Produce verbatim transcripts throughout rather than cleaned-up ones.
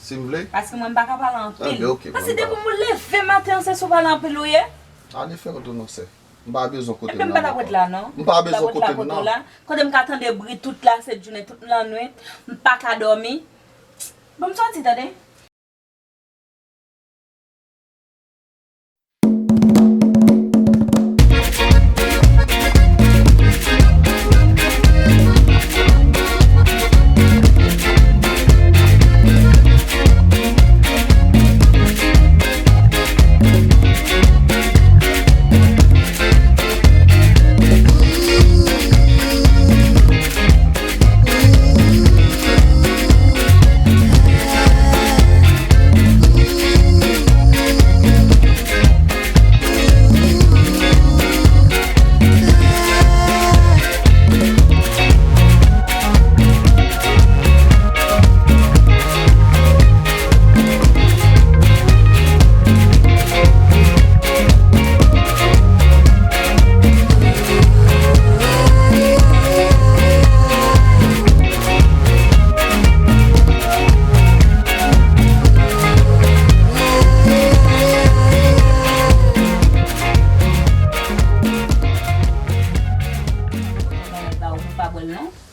Si m vle? Paske mwen, m pa ka pale anpil. Enben, oke, bon, m pa. Paske depi m leve maten an, se sou pale anpil ou ye. Ale fè kont ou non, sè. M pa bezwen kote m nan ankò. Ebyen, m pa t ap ret la, non. M pa bezwen kote m nan. Kote m ka tande bri tout lasent jounen, tout lannwit, m pa ka dòmi. Bon, m soti, tande.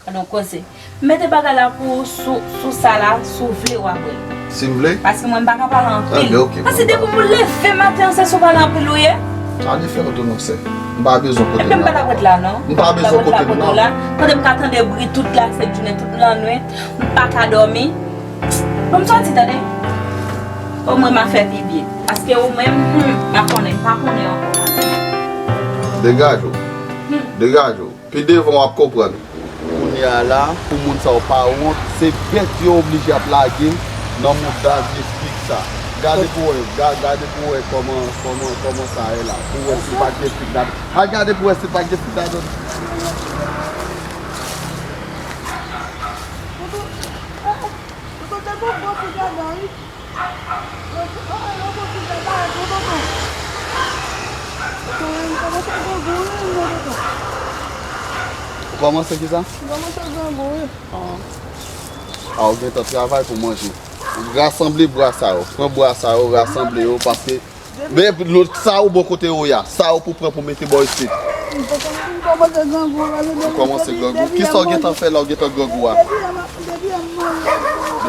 Pandan w koze. M mete bagay la pou ou sou, sou sa la, si w vle w ap ret. Si m vle? Paske mwen m pa ka pale anpil. Enben, oke, bon, m pa. Paske depi m leve maten an, se sou pale anpil ou ye. Ale fè kont ou non, sè. M pa bezwen kote m nan. Ebyen, m pa t ap ret la, non. M pa bezwen kote m nan. Kote m ka tande bri tout lasent jounen, tout lannwit, m pa ka dòmi. Bon, m soti, tande. Omwen m a fè pi byen. Paske ou menm, hmm, m pa konnen, m pa konnen ankò. Degaje w. Hmm. Degaje w. Pi devan w ap konprann. Kounye a la, pou moun sa yo pa wont, se bèt yo oblije ap lage nan mouda vye fig sa. Gade pou wè, ga-, gade pou wè kòman, kòman, kòman sa ye la. Pou wè si pa gen fig ladan. Al gade pou wè si pa gen fig ladan. Tonton, tèlman bon fig ladan, wi. Ou kòmanse kisa? Ah, ou gentan travay pou manje. Rasanble bwa sa yo. Pran bwa sa yo, rasanble yo, paske men lòt sa yo bò kote yo ya. Sa yo pou pran pou mete bò isit. Ou kòmanse grangou. Kisa w gentan fè la w gentan grangou a?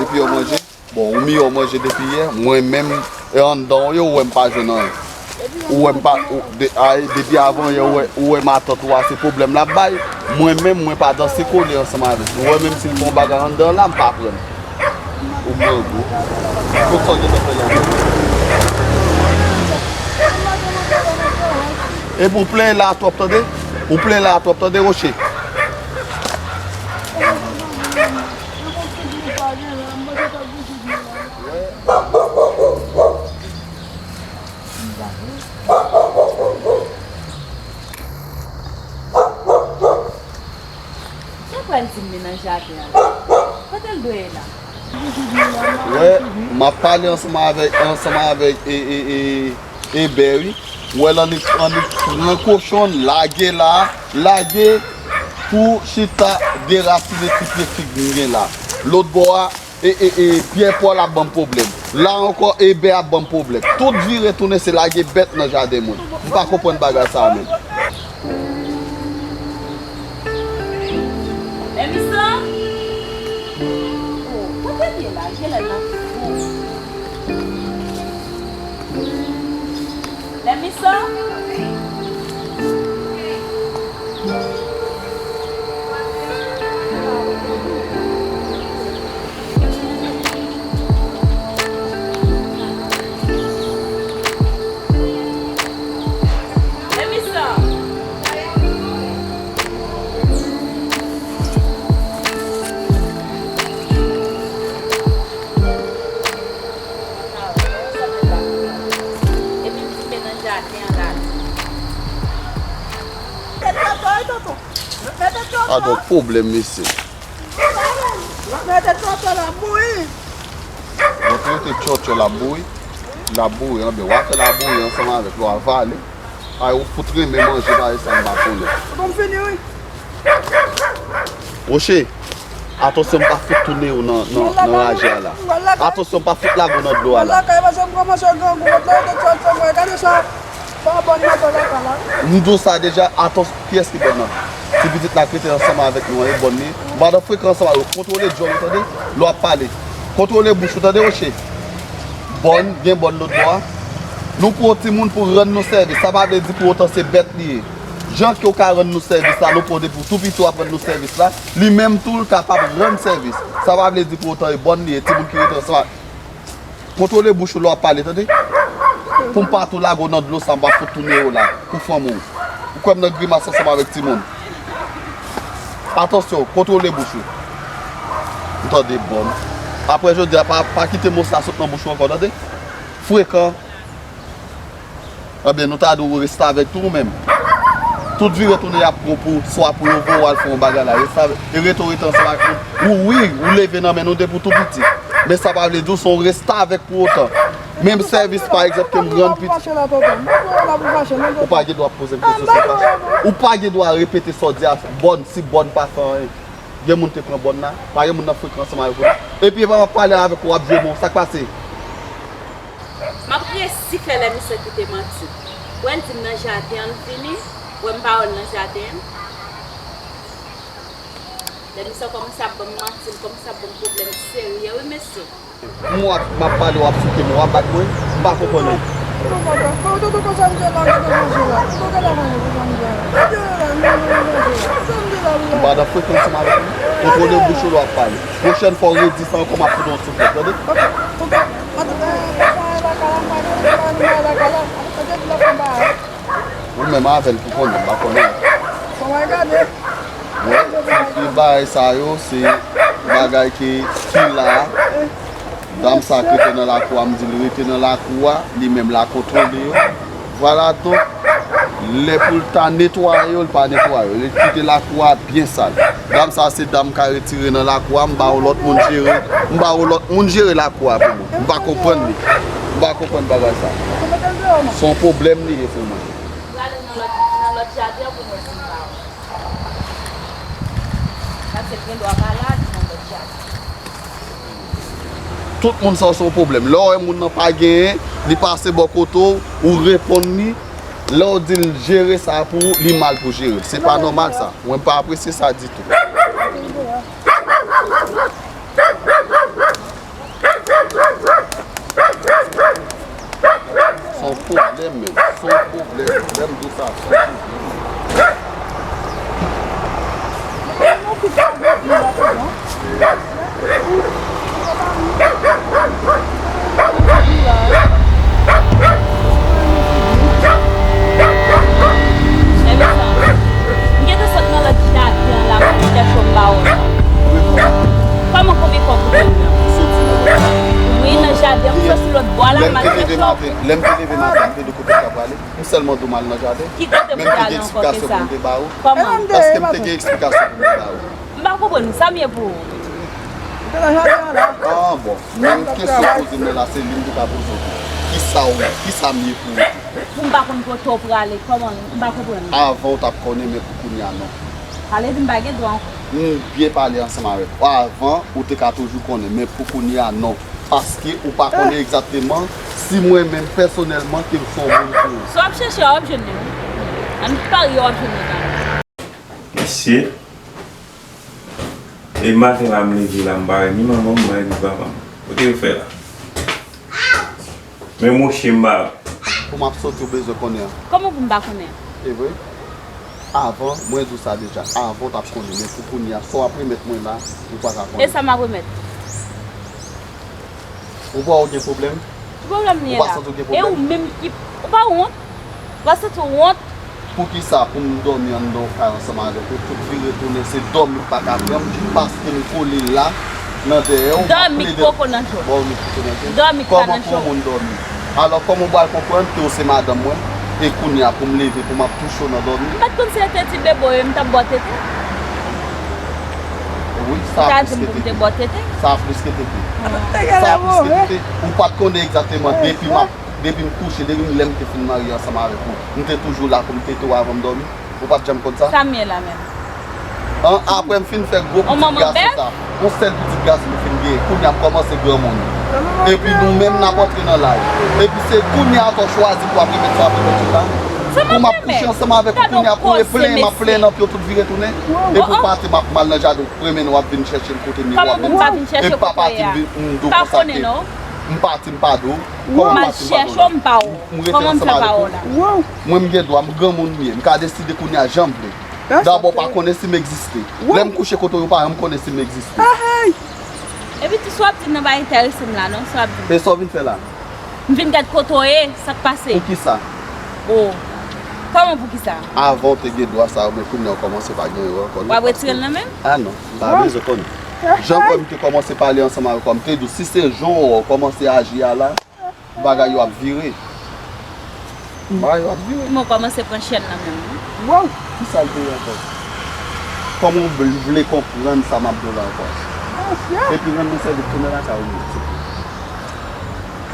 Depi yo manje? Bon, ou miyò manje depi yè, mwen menm, e anndan w yo, ou wè m pa jwenn anyen. Ou wè m pa, ou, de, a, depi avan yè, ou wè, ou wè matant ou a, se pwoblèm l ap bay. Mwen menm, mwen pa danse kole ansanm avè l. Ou wè menm si l fè yon bagay anndan la, m pa pran l. Ou grangou. Kot sa w gentan fè la? Epi ou plenyen la twòp, tande? Ou plenyen la twòp, tande, Roche? Sa pral di m li nan jaden an la? Kote l dwe ye la? Wè, m ap pale ansanm avèk, ansanm avèk, e, e, e, Ebè, wi. Ou wè l annik, annik pran kochon, lage la, lage pou chita derasine ti pye fig m gen la. Lòt bò a, e, e, e, Pyè Pòl ap ban m pwoblèm. La ankò, Ebè ap ban m pwoblèm. Tout vire tounen, se lage bèt nan jaden moun. M pa konprann bagay sa a menm. Lèmisan! Oh, kote l ye la? Genlè l nan fou. Lèmisan! Lèmisan! Epi m tonbe nan jaden an la. Mete trotò, tonton. Mete trotò. A, donk pwoblèm, mesye. Mete trotò la bouyi. Mwen trete tchòtchò la bouyi. La bouyi, anben, w a fè la bouyi ansanm avèk l, w a vale. Ay, ou fout renmen manje, pa e sa m pa konnen. Tonton, m fini, wi. Roche, Atansyon, m pa fout tounen w nan, nan, nan raje a la. Atansyon, m pa fout lage w nan dlo a la. M di w sa deja, atansyon, kiyès ki bòn nan? Ti pitit la k rete ansanm avèk nou an, e bòn li. Madan frekan ansanm avèk ou, kontwole djòl ou, tande? Lè w ap pale. Kontwole bouch ou, tande, Roche? Bòn, gen bòn lòt bò a. Nou pran yon timoun pou rann nou sèvis. Sa pa vle di pou otan se bèt li ye. Jan ke w ka rann nou sèvis la, nou pran w depi w tou piti w ap rann nou sèvis la. Li menm tou, l kapab rann sèvis. Sa pa vle di pou otan e bòn li ye, timoun ki rete ansanm ak. Kontwole bouch ou lè w ap pale, tande? Pou m pa tou lage w nan dlo sa, m pa fout tounen w la, pou fanmi w. Ou kwè m nan grimas ansanm avèk timoun? Atansyon, kontwole bouch ou. M tande bòn. Apre jodi a, pa, pa kite mo sa sot nan bouch ou ankò, tande? Frekan. Ebyen, nou ta dwe restavèk tou ou menm. Tout vire tounen y ap pran pou, swa pou yo voye w al fè yon bagay la. Restavèk, e rete w rete ansanm ak nou. Ou wi, ou leve nan men nou depi w tou piti. Men sa pa vle di w se yon restavèk pou otan. Menm sèvis, pa egzanp, ke m rann piti. Ou pa gen dwa ap poze m kesyon sou sa. Ou pa gen dwa repete sa w di a, bòn, si bòn pa fè anyen. Gen moun te pran bòn la, pa gen moun nan frekan ansanm avèk ou. Epi epa m ap pale avèk ou, w ap jwe bon, sa k pase? M ap resi fè lè misye kite manti. Wè l di m nan jaden an l vini, wè m pa wè l nan jaden an. Lè misye kòmanse ap ban m manti, l kòmanse ap ban m pwoblèm serye wi mesye. M wè m ap pale, w ap souke m, w ap bat mwen, m pa konprann ou. M pa nan frekan ansanm avèk ou. Kontwole bouch ou lè w ap pale. Pwochèn fwa w redi sa ankò, m ap fout ou yon souflèt, tande? Ou menm avè l pou konnen, m pa konnen. Bon, e bagay sa yo, se bagay ki, ki la. Dam sa k rete nan lakou a, m di l rete nan lakou a, li menm l a kontwole yo. Vwala, donk, lè pou l ta netwaye yo, l pa netwaye yo. Li kite lakou a byen sal. Dam sa, se dam ka retire nan lakou a, m ba yon lòt moun jere, m ba yon lòt moun jere lakou a pou mwen. M pa konprann li. M pa konprann bagay sa. Se yon pwoblèm li ye pou mwen. Prale nan lòt, nan lòt jaden pou mwen si m pa wè. Paske l gen dwa pa la, li nan lòt jaden. Tout moun sa yo se yon pwoblèm. Lè w wè moun nan pa genyen, li pase bò kote w, ou reponn li. Lè w di l jere sa pou ou, li mal pou jere l. Se pa nòmal sa. Mwen pa apresye sa ditou. Se yon pwoblèm menm, se yon pwoblèm. Lè m di w sa, se yon pwoblèm. M gentan sot nan lòt jaden an la, m ap chèche w, m pa wè w. Kòman, konbyen fwa w konnen m nan? Wi, nan jaden an, m soti lòt bò la, m al chèche w. Lè m te leve maten, lè m te leve maten, m te di w kote m ta prale. M sèlman di w m al nan jaden. Ki kote pou w te ale ankò ke sa? Kòman? Èske m te gen eksplikasyon pou m te ba ou? M pa konprann ou. Sa m ye pou ou? Ou te nan jaden an la. Ah, bon. Menm kesyon w poze m nan la, se li m te ka poze w tou. Kisa w, kisa m ye pou ou tou? Pou m pa konn kote w prale, kòman? M pa konprann. Avan w t ap konnen, men pou kounye a, non. Sa vle di m pa gen dwa ankò? M byen pale ansanm avèk ou. Avan, ou te ka toujou konnen, men pou kounye a, non. Paske ou pa konnen egzakteman si mwen menm pèsonèlman ke m se yon moun pou ou. Si w ap chèche a, w ap jwenn li, wi. Ann pari a, w ap jwenn li la. Mesye, e maten la m leve la, m pa wè ni manman m, m pa wè ni papa m. Kote yo fè la? Men mouche m pa wè. Pou m ap soti, ou bezwen konnen an. Kòman pou m pa konnen an? E vre? Avan, mwen di w sa deja, avan w t ap konnen, men pou kounye a, sa w ap remèt mwen la, ou pa ka konnen. E sa m ap remèt? Ou pa wè w gen pwoblèm? Ki pwoblèm li ye la? Ou pa santi w gen pwoblèm? E ou menm ki, ou pa wont? Ou pa santi w wont? Poukisa pou m dòmi anndan yon kay ansanm avèk ou, tout vire tounen, se dòmi k pa ka pran m, paske m kole la, nan dèyè w, m ap plede. Dòmi k poko nan je w. Dòmi k poko nan je w. Dòmi k pa nan je w. Kòman pou yon moun dòmi? Alò, kòman w pral konprann ke w se madanm mwen, e kounye a pou m leve, pou m ap touche w nan dòmi? M pa t konn se te ti bebe w ye, m t ap ba w tete. Wi, sa plis ke tete. Sa plis ke tete. Sa plis ke tete. Ou pa t konnen egzakteman depi m ap, depi m kouche, depi lè m te fin marye ansanm avèk ou, m te toujou la pou m tete w avan m dòmi. Ou pa t janm konn sa? Sa m ye la menm? An, apre m fin fè gwo pitit gason sa, yon sèl pitit gason m fin genyen, kounye a m kòmanse granmoun. Epi nou menm n ap antre nan laj. Epi se kounye a ankò w chwazi pou w ap remèt sa w ap remèt yo la. Pou m ap kouche ansanm avèk ou kounye a, pou w plenyen, m ap plenyen nan pye w tout vire tounen. Epi w pati, m ap m al nan jaden, w ap premennen, w ap vin chèche l kote m ye, w ap vin di, epi pa pati, m vin, m di w konsa ke m pati, m pa di w. Kòman m pati, m pa di w la? M rete ansanm avèk ou. Mwen m gen dwa, m granmoun m ye, m ka deside kounye a jan m vle. Dabò, w pa konnen si m egziste. Lè m kouche kote w yo, w pa janm konnen si m egziste. Epi tou sa w ap di m nan pa enterese m la non, sa w ap di m. E sa w vin fè la? M vin gad kote w ye, sa k pase? Poukisa? O, kòman poukisa? Avan w te gen dwa sa yo, men kounye a w kòmanse pa gen yo ankò non. W ap retire l nan men m? A non, m pa bezwen konnen. Jan w wè m te kòmanse pale ansanm avèk ou, m te di w si se jan w wè w kòmanse aji a la, bagay yo ap vire. Bagay yo ap vire. Mwen kòmanse pran chèn nan men m wi. Waw! Kisa l te ye ankò? Kòman w vle konprann sa m ap di w la ankò? Epi rann mwen sèvis, tounen lakay ou menm.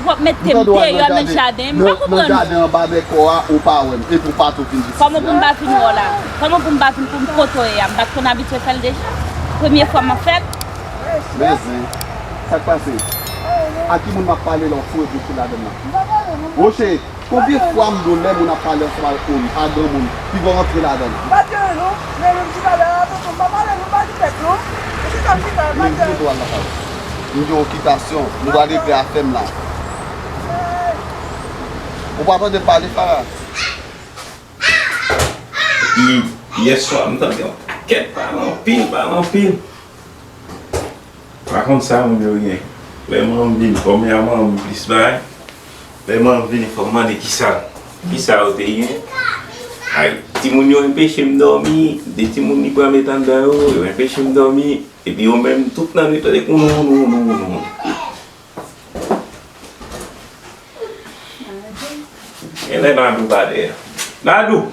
W ap mete m deyò nan jaden, m pa konprann. Nan jaden anba bèkò a, ou pa wè m, epi w pa tou vin jis isi la. Kòman pou m pa vin wè w la? Kòman pou m pa vin pou m kote w ye a? M pa t konn abitye fè l deja. Premye fwa m ap fè l. Men zen, sa k pase? A ki moun m ap pale la, w foure pye w sou ladann nan? Woche, konbyen fwa m di w lè moun ap pale ansanm avèk moun, a granmoun, piga w antre ladann? M pa t gen anyen non, men menm ti bagay la, tonton, m pa pale non, m pa di tèt non. E se sa m di la, m pa t gen anyen. M gen okitasyon, m pral regle afè m la. Ou pa tande m pale, Farah? Epi, yèswa, m tande yon pakèt pale anpil, pale anpil. Pa konn sa moun yo gen. Lè manman m vini, kòm y a manman m plis bagay. Lè manman m vini, fò m mande kisa, kisa yo te gen. Ay, timoun yo enpeche m dòmi. De timoun li pran met anndan yo, yo enpeche m dòmi. Epi yo menm, tout lannwit, tande kounou, kounou, kounou, kounou. Genlè Nadou pa dèyè. Nadou!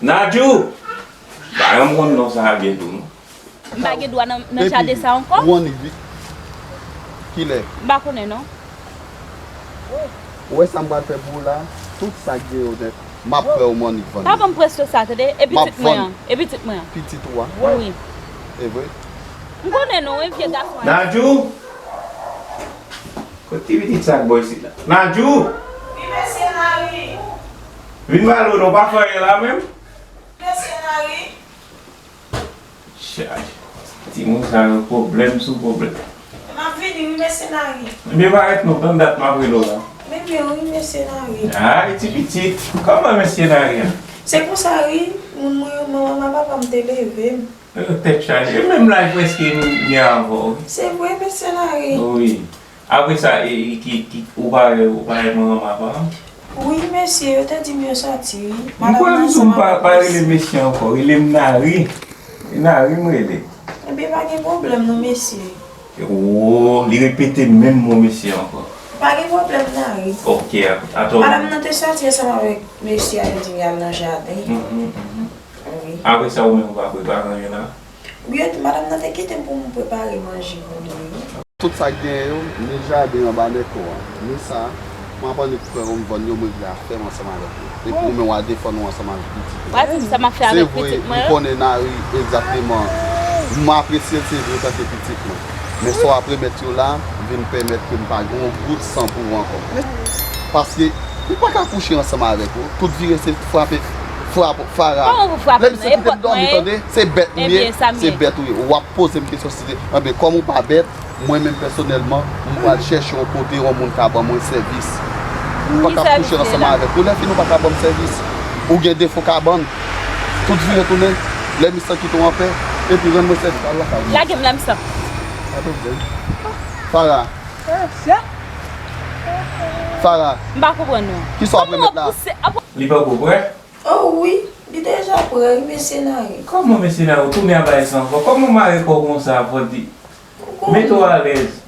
Nadjou! Paran m konn non sa a byen tou non. M pa gen dwa nan, nan jaden sa ankò? Ou annik vit. Kilè? M pa konnen non. Ou wè sa m pral fè pou ou la? Tout sa k gen yo nèt, m ap fè ou m annik vann yo. Pa ban m presyon sa tande. E pitit mwen an? E pitit mwen an? Pitit ou a? Wi. E vre? M konnen non, wi, vye gason an. Nadjou! Kot ti pitit sa k bò isit la? Nadjou! Wi, mesye Nari. Vin pale w non, pa fè anyen la menm? Wi, mesye Nari. Chay. Timoun sa yo pwoblèm sou pwoblèm. M ap vini wi, mesye Nari. Ebyen parèt non, tann dat m ap rele w la. Ebyen wi, mesye Nari. Ay, ti pitit. Kòman mesye Nari an? Se konsa wi, moun mwen yo, manman m ak papa m te leve m. Tèt chaje. E menm laj prèske nou gen avè w wi. Se vre, mesye Nari. Wi. Apre sa, e, e, ki, ki, ou pa wè, ou pa wè manman papa? Wi, mesye, yo te di m yo soti wi. Madanm nan ansanm avèk mesye. M kwè m pa, pa rele mesye ankò, rele m Nari. E Nari m rele. Ebyen, pa gen pwoblèm non, mesye. O, li repete menm mo mesye ankò. Pa gen pwoblèm, Nari. Ok, atò. Madanm nan te soti ansanm avèk mesye a, yo di m y al nan jaden. Mhm, mhm. Wi. Apre sa, ou menm ou pa prepare anyen la? Wi, madanm nan te kite m pou m prepare manje pou nou wi. Tout sa k genyen yo, ni jaden anba nèg kò a, ni sa, m ap annik frè yo, m vann yo, m regle afè m ansanm avèk yo. Epi ou menm w a defann ou ansanm avèk pitit ou. W a di m sa m ap fè avèk pitit mwen yo? Se vre, m konnen Nari egzakteman. M apresye l, se vre, antanke pitit mwen. Men sa w ap remèt yo la, vin pèmèt ke m pa gen yon gout san pou ou ankò. Paske ou pa ka kouche ansanm avèk ou. Tout vire se frape, frape, Fara. Kòman pou frape m nan? E pòt mwen ye? Lè misye kite m dòmi, tande, se bèt m ye, se bèt ou ye. W ap poze m kesyon si se, anben, kòm ou pa bèt, mwen menm pèsonèlman, m pral chèche yon kote yon moun ka ban mwen sèvis. M pa ka kouche ansanm avèk ou. Lè fini ou pa ka ban m sèvis. Ou gen defo ka ban m. Tout vire tounen. Lè misye kite w anpè, epi rann mwen sèvis. Al lakay ou. Lage m la, misye. Pa pwoblèm. Fara. Fara. M pa konprann non. Kisa w ap remèt la? Li poko prè? Oh wi, li deja prè wi, mesye Nari. Kòman mesye Nari? Ou tounen a bagay sa ankò? Kòman w mare kò w konsa, fò di? Mete w alèz.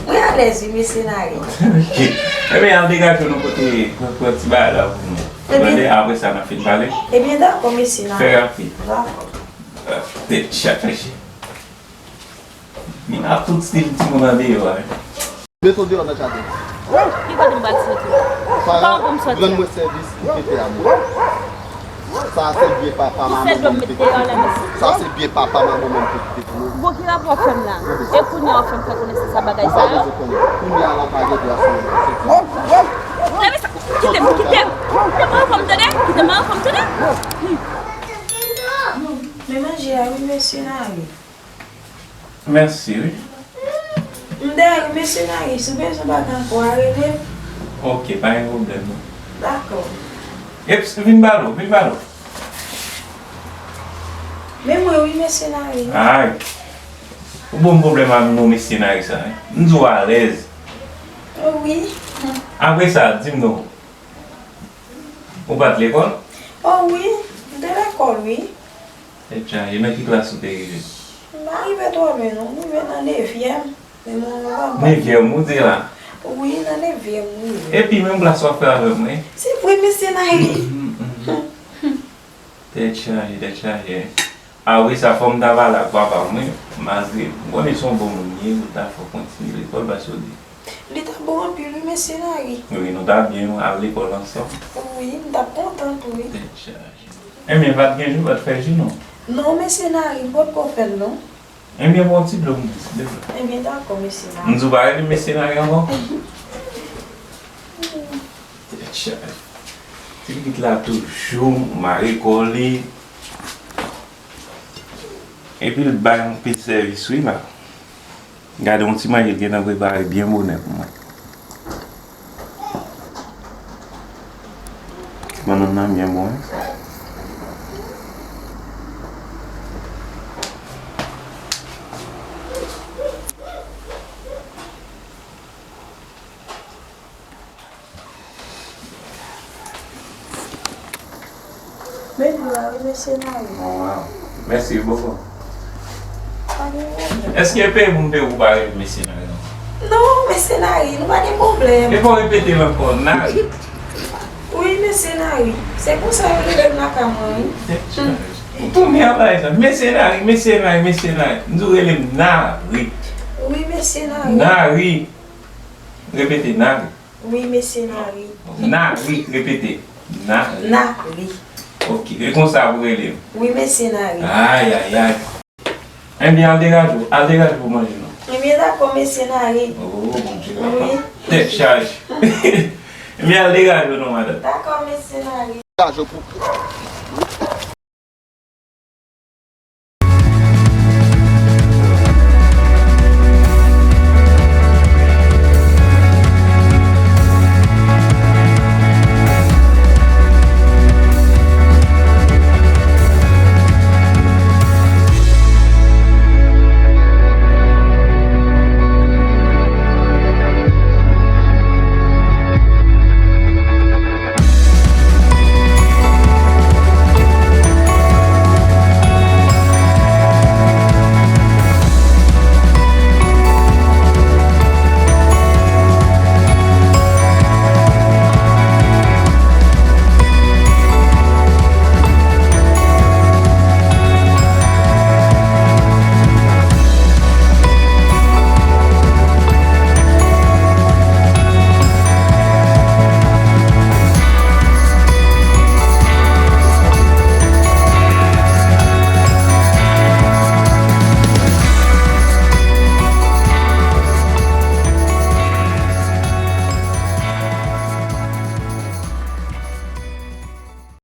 Mwen alèz wi, mesye Nari. Ok. Ebyen, al degaje w nan kote, pran, pran ti bagay la pou nou. Ebyen. Tande, apre sa, n ap fin pale. Ebyen, dakò, mesye Nari. Fè rapid. Dakò. Ah, tèt chaje. Vin ak tout stil timoun andeyò a. Mete w deyò nan jaden. Ki kote m pral soti? Fara, rann mwen sèvis, ou kite a mwen. Sa se byen papa manman mwen ki te kite pou nou. Sa se byen papa manman mwen ki te kite pou nou. Bon, ki rapò w fè m la? E kounye a w fè m fè konesans ak bagay sa yo? Ou pa bezwen konnen. Kounye a la, w pa gen dwa sou mwen. Leve sa, kite m, kite m. Kite m anfòm, tande? Kite m anfòm, tande? Men manje a wi, mesye Nari. Mèsi, wi. M dèyè wi, mesye Nari, si w bezwen bagay ankò a, rele m. Ok, pa gen pwoblèm, non. Dakò. Eps, vin ba l, vin ba l. Men mwen wi, mesye Nari. Ay. Ou bon pwoblèm ak non mesye Nari sa, wi. M di w alèz. Wi. Apre sa, di m non. Ou pa t lekòl? O wi, m te lekòl, wi. Tèt chaje, nan ki klas ou te rive? M pa rive twò lwen, non. M rive nan nevyèm. Men mwen pa ba. Nevyèm, ou di la? Wi, nan nevyèm, m rive. Epi, menm klas w ap fè avè mwen? Se vre, mesye Nari. Tèt chaje, tèt chaje. A wi, sa fò m ta pale ak papa m, wi. Malgre, m konnen se yon bon moun li ye, ou ta fò kontinye lekòl, paske w di. Li ta bon anpil, wi, mesye Nari. Wi, nou ta byen al lekòl ansanm. Wi, m t ap kontan tou, wi. Tèt chaje. Ebyen, pa t gen jou, pa t fè jou, non? Non, mesye Nari, m potko fè l, non. Ebyen, ba w ti dlo m bwè, silvouplè. Ebyen, dakò, mesye Nari. M di w pa rele m mesye Nari ankò? Tèt chaje. Ti pitit la toujou mare kò li. Epi l bay anpil sèvis wi la. Gade yon ti manje l gentan prepare byen bonè pou mwen. Ti bannann nan byen bon wi. Men nou la wi, mesye Nari. Bon, waw. Mèsi bokou. Pa gen pwoblèm. Èske peye pou m peye ou pa rele mesye Nari ankò? Non, mesye Nari, nou pa gen pwoblèm. E pa w repete l ankò, Nari. Wi, mesye Nari. Se konsa yo rele m lakay mwen, wi. Ou tounen an bagay sa. Mesye Nari, mesye Nari, mesye Nari. M di w rele m Nari. Wi, mesye Nari. Nari. Repete, Nari. Wi, mesye Nari. Nari, repete. Nari. Nari. Ok, e konsa pou rele m. Wi, mesye Nari. Ay, ay, ay. Ebyen, al degaje w, al degaje w pou manje non. Ebyen, dakò, mesye Nari. Oh, Bondye papa. Wi. Tèt chaje. Ebyen, al degaje w non, madanm. Dakò, mesye Nari. Degaje w pou,